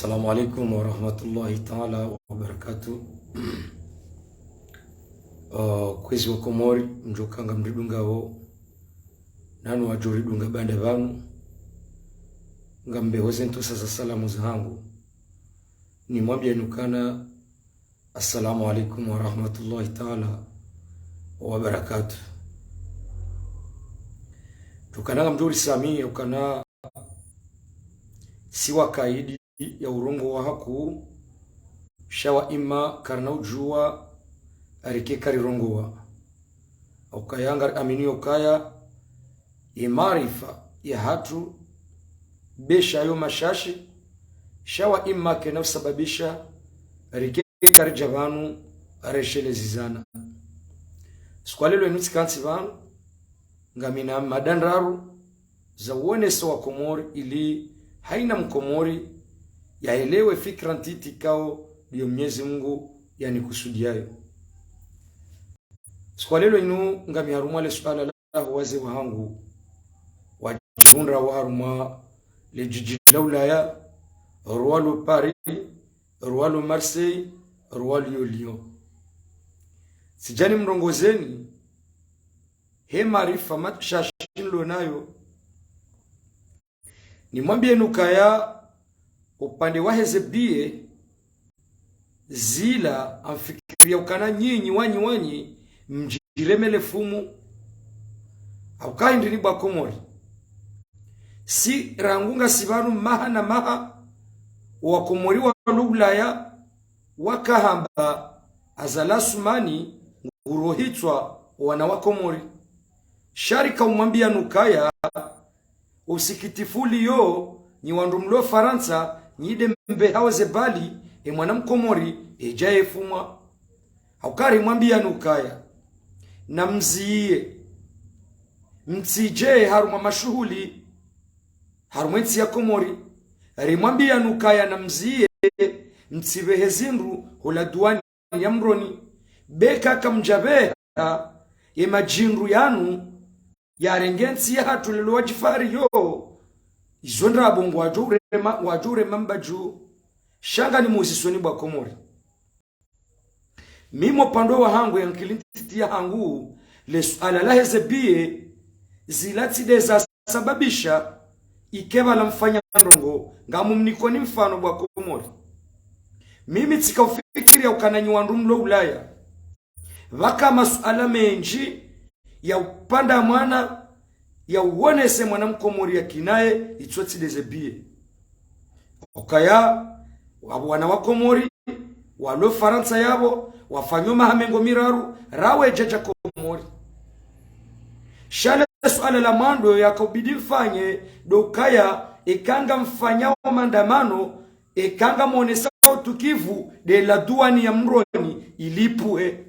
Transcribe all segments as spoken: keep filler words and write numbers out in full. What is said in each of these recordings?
Assalamu alaikum warahmatullahi taala wabarakatuh. Uh, kwezi wa Komori, mdjoka ngamridungao, nanu wadjoridunga baanda pvanu, ngambeho ze ntsusa za salamu zahangu. Nimwambieni ukana, assalamu alaikum warahmatullahi taala wabarakatuh. Tukana ngamdjori sami, ukana si wa kaidi ya urongowa haku, sha wa imma karina udjuwa arike karirongowa. Ukaya ngari amini ukaya, ye maarifa yahatru, besha yo mashashi, sha wa imma kena usababisha arike karidja pvanu areshelezizana. Siku wa lelo inu tsikantsi pvanu, ngamina mada ndraru za uonesa wa Komori ili haina Mkomori yaelewe fikira ntiti ikao ndiyo Mnyezi Mungu yanikusudiayo. Siku wa lelo inu ngami harumwa le suala laho wazee wahangu wadjihundrao harumwa le djidji la Ulaya, rwalo Paris, rwalo Marseille, rwalo Lyon. Tsidjani mrongozeni he maarifa mashashi nilo nayo, nimwambieni ukaya upande wa heze biye zila, ngamfikiria ukana nyinyi wanyi wanyi mdjiremele fumu. Hauka hindri ni bwa Komori? Si rangu ngasi pvanu maha na maha, wa Komori walo Ulaya wakahamba Azali Assoumani ngurohitswa wana wa Komori. Sha rika umwambiani ukaya, usikitifu uliyo, nyi wandru mlo Farantsa, nyi nde mbehao ze bali, e mwana Mkomori edja efumwa. Hauka rimwambiani ukaya, namziye, mtsidje harumwa mashuhuli harumwa entsi ya Komori. Rimwambiani ukaya, namziye, mtsipvehe zindru hula duwani ya Mroni. Beka kamdjapveha, ye madjindru yanu yarenge ntsi yahatru lelo wadjifahari yo, izo ndrabo ngwadjo urema, ngwadjo urema mbadju. Sha nganimuzisoni bwa Komori. Mimi upande wahangu, ye nkili ntiti yahangu, le suala la heze biye zila tsi nde zasababisha ike pvala mfanya ndrongo. Ngamumnikoni mfano bwa Komori. Mimi tsika ufikiria ukana nyi wandru mlo Ulaya, pvwaka masuala mendji ya upvanda mwana, ya uonese mwana Mkomori yakinaye, itso tsi nde ze biye. Ukaya, wapvo wana wa Komori walo Farantsa yapvo, wafanya maha mengo miraru, rawe djadja Komori. Sha le suala la mwando yakaubidi mfanye, ndo ukaya, eka ngamfanyao maandamano, eka ngamonesa utukivu, nde la duwani ya Mroni ilipvuhe.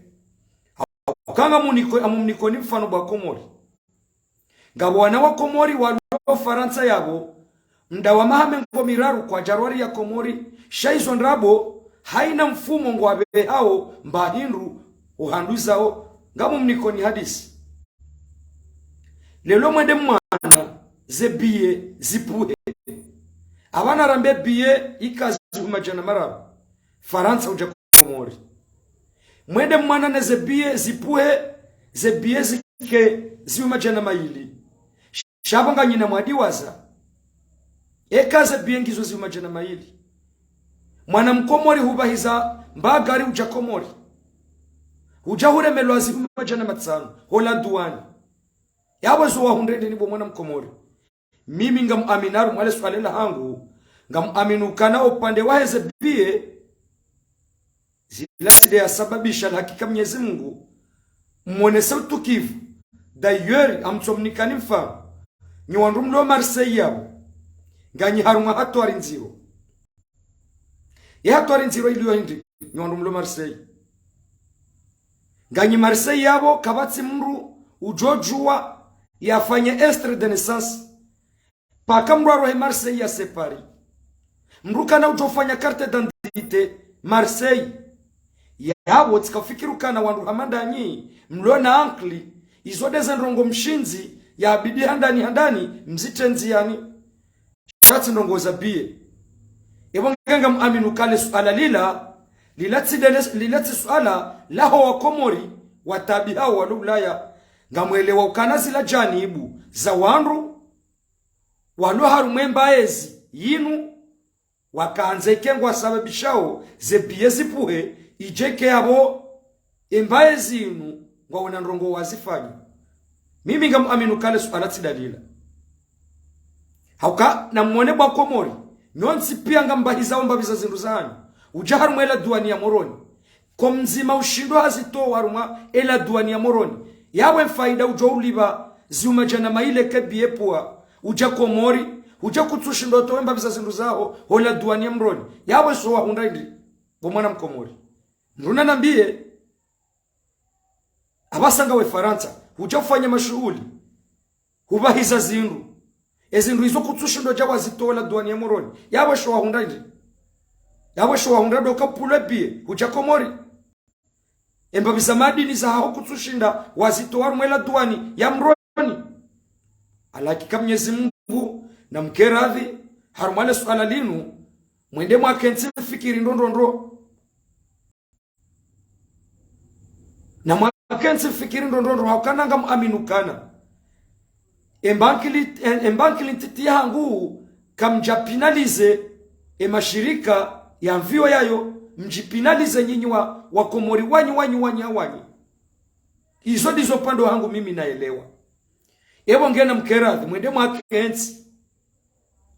Hauka ngamuniko, ngamumnikoni mfano bwa Komori. Ngapvo wana wa Komori walo Farantsa yapvo, mda wa maha mengo miraru kwadjarwari ya Komori, sha izo ndrabo, haina mfumo ngwapvehao mba hindru uhanduzao. Ngamumnikoni hadisi. Lelo mwende mwana ze biye zipvuhe. Apvanu rambe biye ika zihwi madjana mararu Farantsa udja Komori. Mwende mwana ne ze biye zipvuhe, ze biye zike zihwi madjana mayili. Sha pvo nganyina mwadiwaza, eka ze biye ngizo zihwi madjana mayili, mwana Mkomori hupvahiza mba gari udja Komori, udja huremelwa zihwi madjana matsanu hula duwani. Yapvo zo wahundre ndeni bo mwana Mkomori? Mimi ngamuamini harumwa le suala lahangu, ngamuamini ukana upande wa heze biye, zila tsi nde yasababisha, la hakika Mnyezi Mungu mmonese utukivu. D'ailleurs, ngamtsomnikani mfano, nyi wandru mlo Marseille yapvo, nganyi harumwa hatwari ndziro. Ye hatwari ndziro iliyo hindri, nyi wandru mlo Marseille? Nganyi Marseille yapvo, kapvatsi mndru udjodjuwa yafanye extrait de naissance, paka mndru yarohe Marseille yase Paris. Mndru kana udjofanya carte d'identité Marseille. Yapvo tsika ufikiri ukana wandru hama ndanyi, mlo na ankili, izo nde ze ndrongo mshindzi yabidi handani handani mzitrendze yani. Sha tsi ndrongo za biye. Epvo nge ngamwaminu uka le suala lila, lila tsi dele, lila tsi suala laho wa Komori, wataabihao walo Ulaya. Ngamwelewa ukana zila janibu za wandru walo harumwa embaezi yinu, wakandza ike ngwasababishao ze biye zipvuhe, idje ike yapvo embaezi yinu ngwaona ndrongoo wazifanya. Mimi ngamwaminu uka le suala tsi dalila. Hauka namwone bwa Komori, nyontsi pia ngambahizao mbapvi za zindru zanyu. Udja harumwa ela duwani ya Moroni. Ko mdzima ushindo hazitowa harumwa ela duwani ya Moroni. Yapvo emfaida udjo ulipva zihuma djana maile ke biye pvwa. Udja Komori, udja kutsushindo utowe mbapvi za zindru zaho, ho la duwani ya Moroni. Yapvo eso wahundra indri, bo mwana Mkomori. Mdru nanambiye, apvasa ngawe Farantsa, udja ufanya mashuhuli, hupvahiza zindru. Ezindru izo kutsushindo dja wazitowa la duwani ya Moroni. Yapvo eso wahundra indri. Yapvo eso wahundra ndo kapvulwe biye, udja Komori. Embapvi za madini zahaho kutsushinda wazitowa harumwa ela duwani ya Moroni. Alakika Mnyezi Mungu namke radhi, harumwa le suala linu, mwende mwakentsi mfikiri ndrondrondro. Na mwakentsi mfikiri ndrondrondro, hauka ngamwaminu ukana embanki li, em, embanki li ntiti yahangu, kamdja pénaliser emashirika ya mviyo yayo, mdji pénaliser nyinyi wa, wa Komori wanyu, wanyu, wanyu, wanyu. Izo ndizo upande wahangu mimi naelewa. Epvo nge namke radhi, mwende mwakentsi,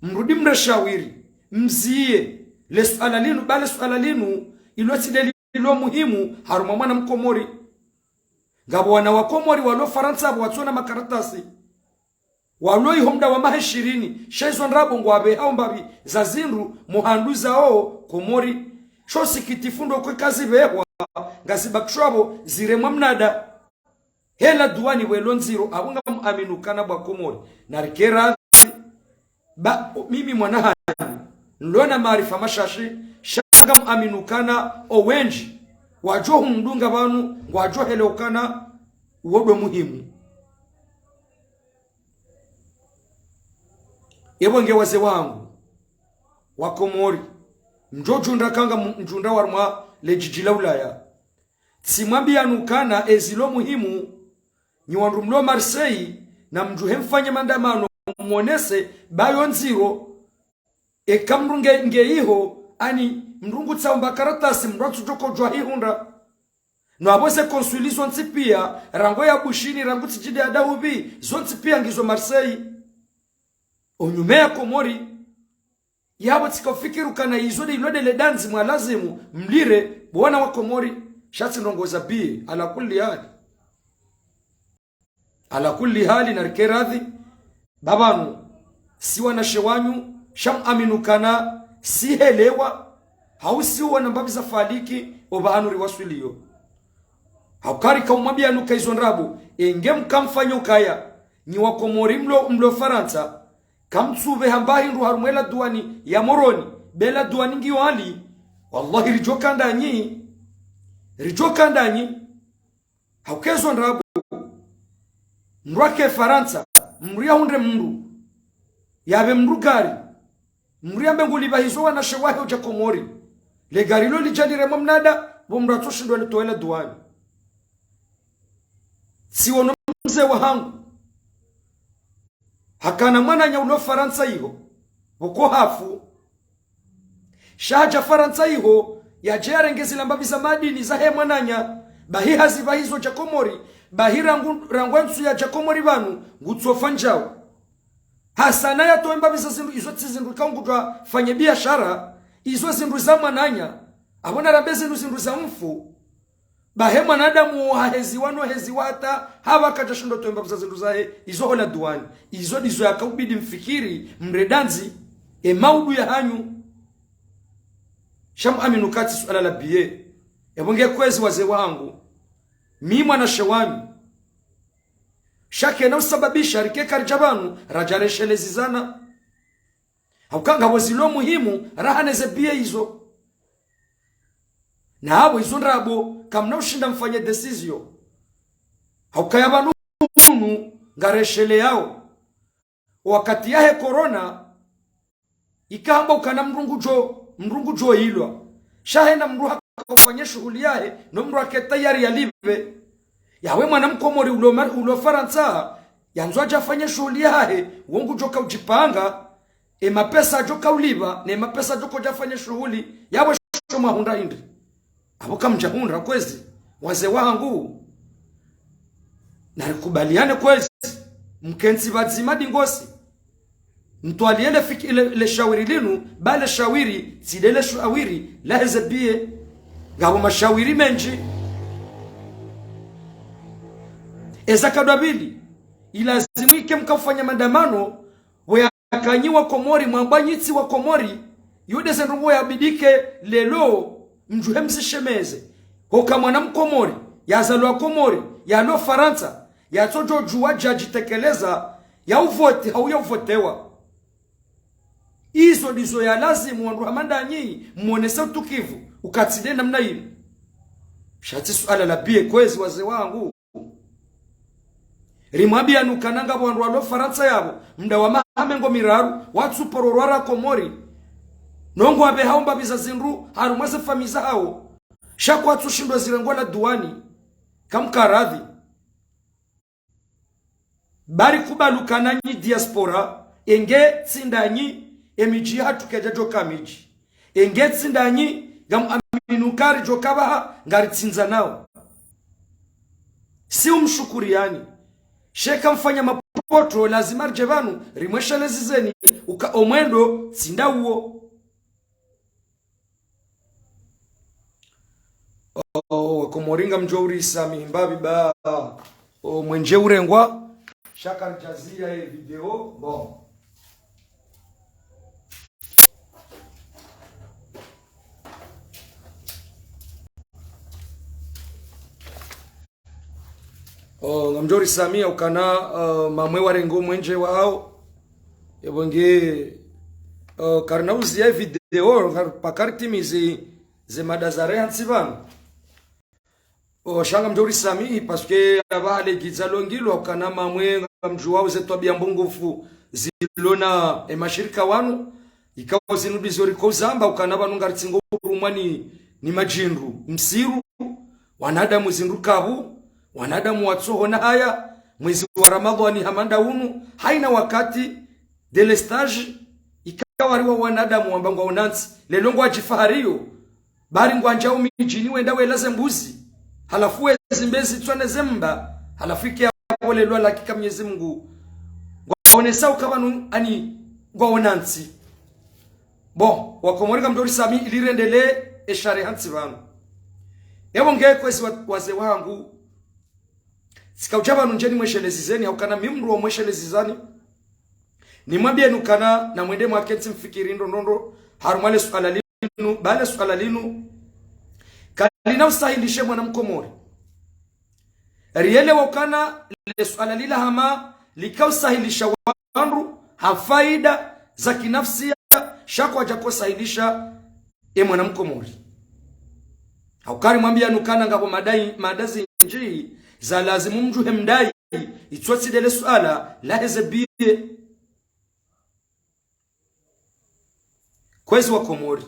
mrudi mreshawiri, mziye le suala linu, ba le suala linu, ilo tsi nde lilo muhimu harumwa mwana Mkomori. Ngapvo wana wa Komori walo Farantsa apvo watsona makaratasi. Walo iho mda wa maha ishirini, sha izo ndrabo ngwapvehao mbapvi za zindru, muhanduzao Komori. Sho sikitifu ndo kwe kazipvehwa, ngazibakishwa apvo ziremwa mnada. Hela duwani pvwelo ndziro, apvo ngamwaminu ukana bwa Komori narike radhi, ba, o, mimi mwana hanyu, nilo na maarifa mashashi, sha ngamwaminu ukana owendji wadjo humdunga pvanu, ngwadjo helewa ukana uwo ndo muhimu. Epvo nge wazee wangu wa Komori, mdjo djundra kanga mu, mdjundra harumwa le djidji la Ulaya. Tsimwambiyanu ukana ezilo muhimu, nyi wandru mlo Marseille, namdjuhe mfanye maandamano, mwonese ba yo ndziro. Eka mdru nge, nge iho, ani mdru ngutsaomba karatasi, mdru atsudjo kodjwa hihundra. No apvo ze consul zontsi pia, rangu ya Bushini, rangu tsidjidi ya Dahubi, zontsi pia ngizo Marseille. Onyume ya Komori, yapvo tsika ufikiri ukana izo nde ilo nde le dandzi mwa lazimu mlire, bo wana wa Komori, sha tsi ndrongoo za biye, ala kulli hali. Ala kulli hali, narike radhi, ba pvanu, si wanashe wanyu, sha mwaminu ukana, si helewa, hau si uona mbapvi za faliki, opvahanu riwaswiliyo. Hauka rika umwambiyanu uka izo ndrabo, enge mkamfanya ukaya, nyi wa Komori mlo, mlo Farantsa, kamtsupveha mba hindru harumwa ela duwani ya Moroni, be la duwani ngiyo hali, wallahi ridjo kandanyi, ridjo kandanyi. Hauka ezo ndrabo, mdru ake Farantsa, mdru yahundre mdru, yapve mdru gari, mdru yambe ngulipvahizo wanashe wahe udja Komori. Le gari lo lidja liremwa mnada, pvo mdru atsoshindwa litowe la duwani. Tsiono mze wahangu, hakana mwananya ulo Farantsa iho, pvoko hafu. Sha hadja Farantsa iho, yadje yarenge zila mbapvi za madini zahe mwananya, bahi hazipvahizo dja Komori, bahi rangu, rangu entsu yadja Komori pvanu, ngutsofa ndjau. Hasana yatowe mbapvi za zindru, izo tsi zindru ikao ngudjwa fanye biashara, izo zindru za mwananya, apvo narambe zindru, zindru za mfu. Bahe mwanadamu wo haheziwa no heziwa hata, hapva kadjashindo towe mbapvi za zindru zahe, izo ho la duwani. Izo ndizo yakaubidi mfikiri, mredandzi, e maudu yahanyu. Sha mwaminu uka tsi suala la biye. Epvo nge kwezi wazee wangu, mi mwanashe wanyu. Sha kena usababisha rike karidja pvanu, radja reshelezizana. Hauka ngapvo zilo muhimu, raha ne ze biye izo. Na apvo izo ndrabo, kamna ushinda mfanye décision. Hauka ya pvanu hunu, ngaresheleyao. Wakati yahe corona, ikahamba ukana mdru ngudjo mndru ngudjo ilwa. Sha hena mndru haka ufanya shuhuli yahe, no mndru hake tayari yalipve. Yawe mwana mkomori ulo ma-, ulo Farantsa, yandzo adje afanye shuhuli yahe, wo ngudjo ka udjipanga, e mapesa adjo ka ulipva, ne mapesa adjo ka udja afanye shuhuli, yawe sho mwahundra hindri. Apvo kamdjahundra kwezi, wazee wahangu. Narikubaliane kwezi, mkentsi pvadzima dingosi. Mtwaliye le fiki-, le, le shawiri linu, ba le shawiri, tsi le, le shawiri laheze biye. Ngapvo mashawiri mendji. Eza kadwa pvili, ilazimu ike mka ufanya maandamano, we akanyi wa Komori, mwamba nyi tsi wa Komori, yo ndeze ndrongo yabidi ke lelo, mdjuhe mzishemeze. Hoka mwana mkomori, yazalwa Komori, yalo Farantsa, yatsodjo djuwa djadjitekeleza, ya uvoti, hau ya uvotewa. Izo ndizo ya lazimu wandru hama ndanyi, mwonese utukivu, ukatsi le namna yinu. Sha tsi suala la biye kwezi wazee wahangu. Rimwambiya nukana ngapvo wandru walo Farantsa yapvo, mda wa maha mengo miraru, watsu poro rwara Komori. No ngwapvehao mbapvi za zindru, harumwa ze famiyi zahawo. Sha kwatsu shindwa zirengwa la duwani. Kamkaradhi. Bari kubaluka nanyi diaspora, enge tsi ndanyi, emidji hatru kedjadjo ka midji. Enge tsi ndanyi, ngam aminu kari djo ka pvaha, ngari tsindzanao. Si umshukuriyani. Sha eka mfanya mapoto, lazima ridje pvanu, rimweshelezizeni, uka omwendo, tsi ndauwo. O, o, Komori ngamdjo urisa mihimba pvi ba, o, mwenje urengwa, sha karidjaziya ye video, bon. O, ngamdjo urisa mi ukana, o, mamwe warenge omwenje wahawo. Yapvo nge, o, karina uziya ye video, ngari paka ritimizi ze mada zareha ntsi pvanu. O, sha ngamdjo urisa mi, parce que apvaha le gidza longilwa, ukana mamwe ngamdjuwao ze twabiya mbovu zilo na emashirika wanu, ikao zinu ndizo riko uzamba, ukana pvanu ngari tsi ngo urumwa ni, ni madjindru, msiru, wanadamu zindru kapvu, wanadamu watsohona haya, mwezi wa Ramadhwani hama nda unu, haina wakati, délestage, ikao wariwa wanadamu wamba ngwaona ntsi, lelo ngwadjifahariyo, bari ngwandjao midjini wenda welaze mbuzi. Halafu wezi mbezi tswane ze mba. Halafu ike yapvo lelo lakika Mnyezi Mungu. Ngwaonesa uka pvanu ani ngwaona ntsi. Bon, Wakomori ngamdjo urisa mi ili rirendelee eshareha ntsi pvanu. Yapvo nge kwezi wa, wazee wahangu. Tsika udja pvanu ndje nimweshelezizeni, haukana mi mndru wa mweshelezizani. Nimwambiyeni ukana, na mwende mwakentsi mfikiri ndrondrondro, harumwa le suala linu, ba le suala linu, kalina usahilishe mwana mkomori. Riyelewa ukana, le suala lila hama, lika usahilisha wandru, ha faida, za kinafsiya, sha kwadjaka usahilisha, e mwana mkomori. Hauka rimwambiyani ukana ngapvo madai, mada zindji, za lazimu mdjuhe mdai, itsotsi ndele suala, laheze biye. Kwezi Wakomori.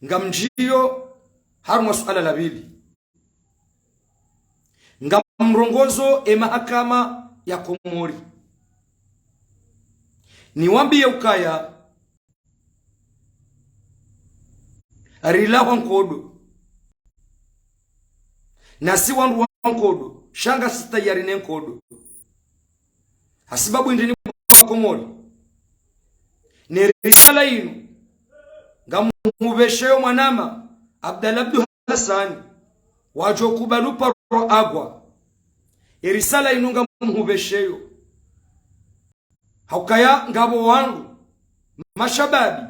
Ngamdjiyo harumwa suala la pvili. Ngamrongozo emahakama ya Komori. Niwambiye ukaya, rilahwa nkodo. Nasi wandru wa nkodo, sha ngasi tayari ne nkodo. Hasibabu indri ni Wakomori. Ne risala inu, ngamhupvesheyo mwanama, Abdallah Abdou Hassani, wadjo kubali uparo agwa. Erisala inu ngamhupvesheyo. Haukaya ngapvo wandru, mashababi,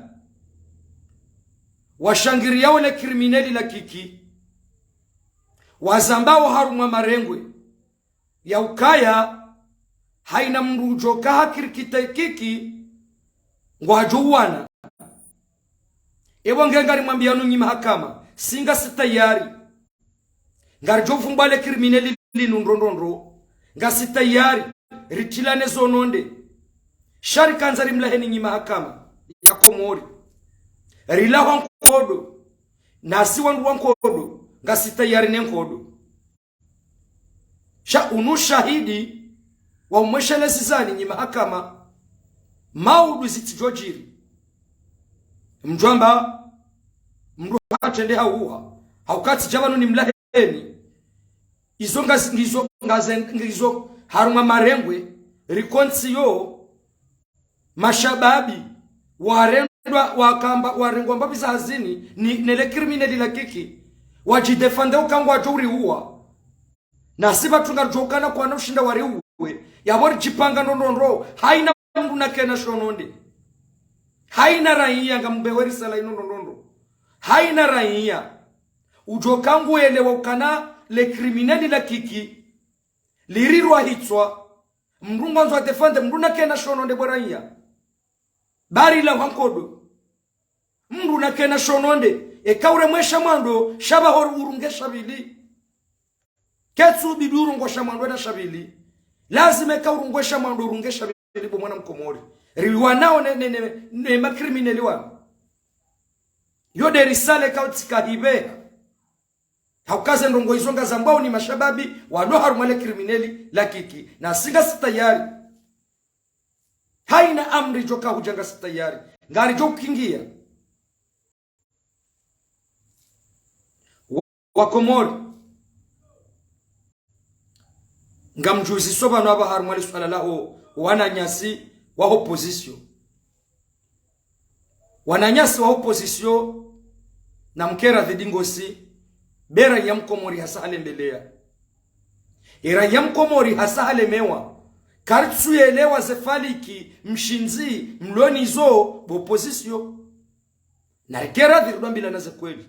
washangiriyao le krimineli la Kiki, wazambao harumwa marengwe, ya ukaya, haina mndru udjo ka hakirikita Kiki, ngwadjo uwana. Epvo nge ngarimwambiyanu nyi mahakama, si ngasi tayari. Ngaridjo vumbwa le krimineli linu ndrondrondro. Ngasi tayari, ritrilane zo nonde. Sha rikandza rimlaheni nyi mahakama ya Komori. Rilahwa nkodo. Nasi wandru wa nkodo, ngasi tayari ne nkodo. Sha unu shahidi wa umweshelezi zani nyi mahakama, maudu zitsidjodjiri. Mdjwamba, mdru hatrende hauwa, hauka tsidja pvanu nimlaheni. Izo ngazi-, ngizo, ngaze-, ngizo harumwa marengwe, rikontsi yo, mashababi, warendwa, wakamba, warengwa mbapvi za hazini, ni, nele criminel la Kiki, wadjidefande uka ngwadjo uriuwa. Nasi pvatsu ngaridjo ukana kwana ushinda wariuwe, yapvo ridjipanga ndrondrondro, haina mdru nakena shononde. Haina raiya ngambewe risala inu ndrondrondro. Haina raiya. Udjo ka nguelewa ukana le criminel la Kiki, lirirwa hitswa, mdru ngwandzo adefande, mdru nakena shononde bwe raiya. Bari la hwa nkodo. Mdru nakena shononde, eka uremwe sha mwando, sha pvaho urunge sha pvili. Ketsu bidi urungo sha mwando na sha pvili. Lazima eka urungo sha mwando, urunge sha pvili bo mwana mkomori. Riwanao ne, ne, ne, ne ma criminel wanu. Yo nde risale kautsika hibeha. Hauka ze ndrongoo izo ngazambwao ni mashababi, walo harumwa le criminel la Kiki. Nasi ngasi tayari. Haina amri djo ka hudja ngasi tayari. Ngaridjo ukingia. Wa, wa Komori. Ngamdjuziso pvanu apvaha harumwa le swala laho wananyasi wa opposition. Wananyasi wa opposition, namkera dhidi ngosi, be raiya mkomori hasa halembeleya. E raiya mkomori hasa halemewa, karitsu yelewa ze faliki, mshindzi, mlonizo, bo opposition. Narikera dhidi ridjwambilana ze kweli.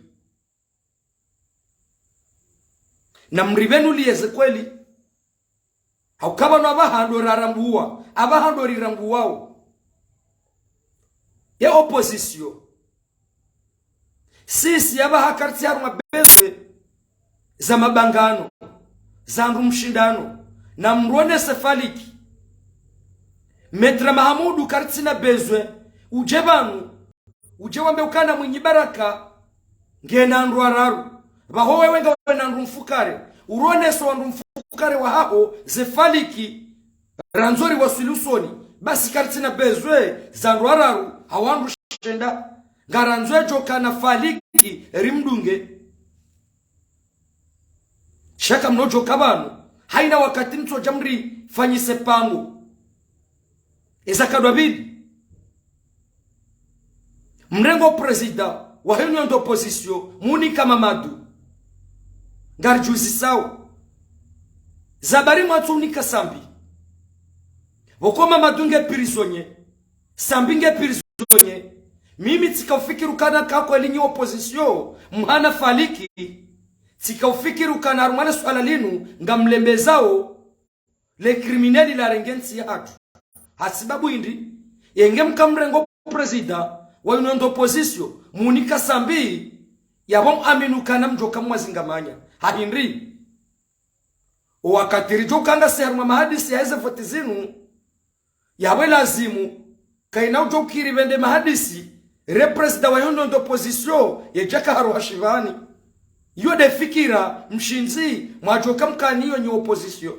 Namripvenuliye ze kweli. Hauka pvanu apvaha ndo rarambuwa, apvaha ndo rirambuwao. Ye opposition. Sisi apvaha karitsi harumwa besoin za mabangano, za ndru mshindano, namronese faliki. Maître Mahamudu karitsina besoin, udje pvanu, udje wambe ukana Mwinyi Baraka ngena ndru araru. Pvaho wewe ngawena ndru mfukare. Uronese wandru mfukare wahaho ze faliki. Randzo riwaswili usoni. Basi karitsina besoin za ndru araru, hau wandru shenda. Ngarandzo edjo kana faliki rimdunge. Sha kamnodjo ka pvanu. Haina wakati mtsodja mrifanyise pango. Eza kadwa pvili. Mrengo président wa union d'opposition, munika Mamadu. Ngaridjuzisao. Zabari mwatsu unika Sambi. Pvoko Mamadu nge prisonnier. Sambi nge prisonnier. Mimi tsika ufikiri ukana ka kweli nyi opposition, mhana faliki. Tsika ufikiri ukana harumwa le swala linu, ngamlembezao. Le criminel larenge ntsi yahatru. Hasibabu hindri, yenge mka mrengo président wa union d'opposition, munika Sambi, yapvo mwamini ukana mdjo ka mwazingamanya. Ha hindri. O wakati ridjo ka ngasi harumwa mahadisi ya eze voti zinu, yapvo lazimu, kaina udjo kiri pvende mahadisi, re président wa union d'opposition, yedjaka haroha shivani. Yo nde fikira, mshindzi, mwadjo ka mkaniyo nyi opposition.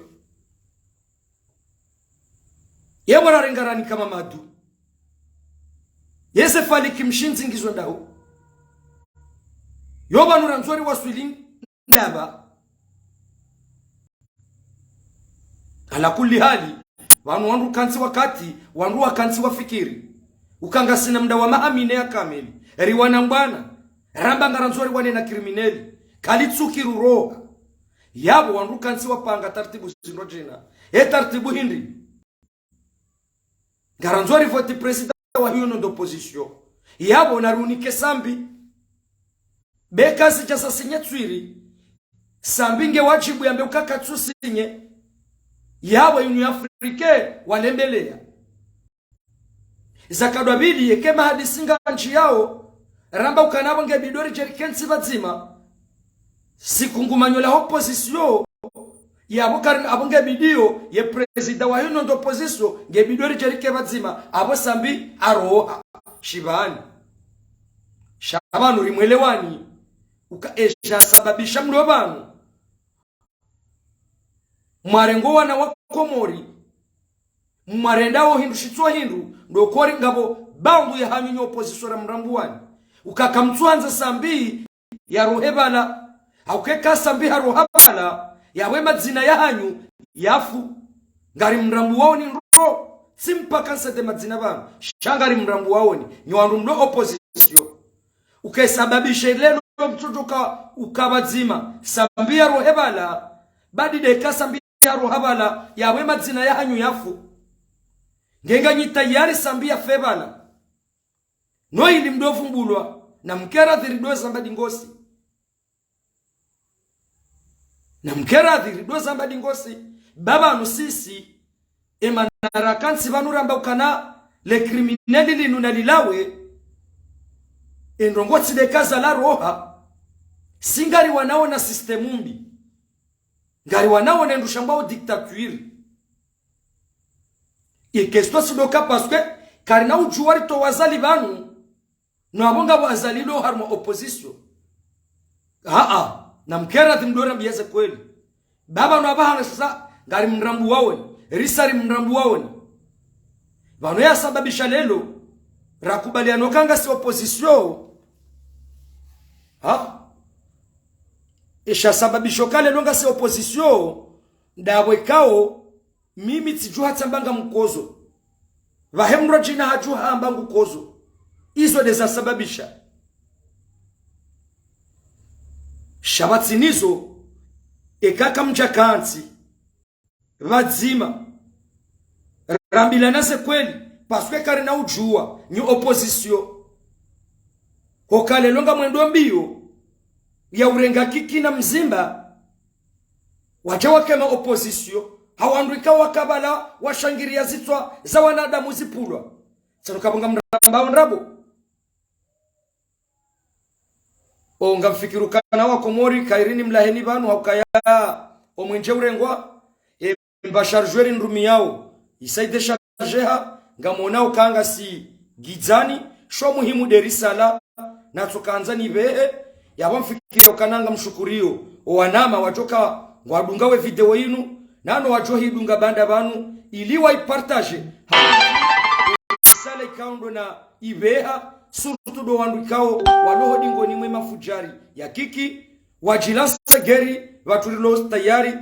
Ye mwana rengarani ka Mamadu. Yeze faliki mshindzi ngizo ndaho. Yo pvanu randzo riwaswili ndapvi. Ala kulli hali, pvanu wandru kantsi wakati, wandru wakantsi wafikiri. Uka ngasina mda wa maha mine ya kamili. Riwana mbwana, ramba ngarandzo riwane na criminel. Kalitsu kiruroha. Yapvo wandru kantsi wapanga tartibu zindru djina. E tartibu hindri. Ngarandzo rivoti président wa union d'opposition. Yapvo narunike Sambi. Be kazidja sa sinye tswiri. Sambi nge wadjibu yambe uka katsu sinye. Yapvo Union Africaine walembeleya. Zakadwa pvili yeke mahadisi ngandjiyao. Ramba ukana apvo nge bidi ridje rikentsi pvadzima. Sikungumanyo la opposition, yapvo kari apvo nge bidi yo, ye président wa union d'opposition, nge bidi ridje rike pvadzima, apvo Sambi aroha. Shivani. Sha pvanu rimwelewani, uka esha sababisha mlo pvanu. Mwarengo wana wa Komori, mwarendao hindru shitso hindru, ndo kori ngapvo bangu ya hanyu nyi opposition ra mrambuwani. Uka kamtsuhandza Sambi ya rohe pvala, hauka eka Sambi ha roha pvala, yawe madzina ya hanyu yafu. Ngari mrambuwaoni ndro, tsi mpaka nsete madzina pvanu. Sha ngari mrambuwaoni, nyi wandru mlo opposition. Uka esababisha lelo mtsotoka uka pvadzima, Sambi ya rohe pvala, badi de eka Sambi ya roha pvala, yawe madzina ya hanyu yafu. Nge nganyi tayari Sambi yafe pvala. No ili mdo vumbulwa, na mkera dhiri do zamba dingosi. Na mkera dhiri do zamba dingosi, ba pvanu sisi, emana rakantsi pvanu ramba ukana le criminel linu na lilawe, endrongo tsi de eka zalaroha, si ngari wanao na système mbi. Ngari wanao ne ndru shambwao dictature. Ye question tsi ndo ka parce que karina udjuwa ritowa Azali pvanu, no apvo ngapvo Azali lo harumwa opposition. Haa, na mkera dhiri mdo rambiya ze kweli. Ba pvanu apvaha sasa, ngari mrambuwaoni, risa ri mrambuwaoni. Pvanu ya sababisha lelo, rakubaliana uka ngasi opposition. Ha? Esha sababisha uka lelo ngasi opposition, ndapvo ikao, mimi tsidjuha tsamba ngamkozo. Pvahe mdru djina hadjuha amba ngukozo. Izo de zasababisha. Sha pvatsina izo, eka kamdja kantsi pvadzima, rambilana ze kweli, parce que karina udjuwa, nyi opposition. Hoka lelo ngamwendo mbiyo ya urenga Kiki na Mzimba, wadja wakema opposition, ha wandru ikao waka pvala washangiriya zitswa za wanadamu zipvulwa. Tsano kapvo ngamrambao ndrabo. O ngamfikiri ukana wa Komori, kayiri nimlaheni pvanu, haukaya omwenje urengwa, e mba chargeur ndrumiyao, isaide chargeha, ngamwonao uka ngasi gidzani, sho muhimu de risala, natso kandza nipvehe, yapvo mfikiri ukana ngamshukuriyo, o wanama wadjoka ngwadunga we video inu, nano wadjo hidunga baanda pvanu, ili waipartage. Risala ikao ndo na ipveha, surtout do wandru ikao walo ho dingoni mwe mafudjari ya Kiki, wadjilance guerre, pvatsu rilo tayari.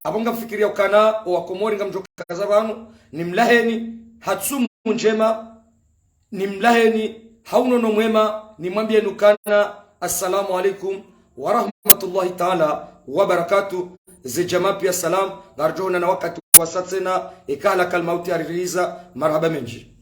Apvo ngamfikiriya ukana o wa Komori ngamdjokaza pvanu, nimlaheni ha tsumu ndjema, nimlaheni ha unono mwema, nimwambiyeni ukana, assalamu alaikum wa rahmatullahi taala wa barakatuh. Ze djamaa piya salam, ngaridjo onana wakati wasa tsena, eka halakal mauti yaririhiza, marahaba mendji.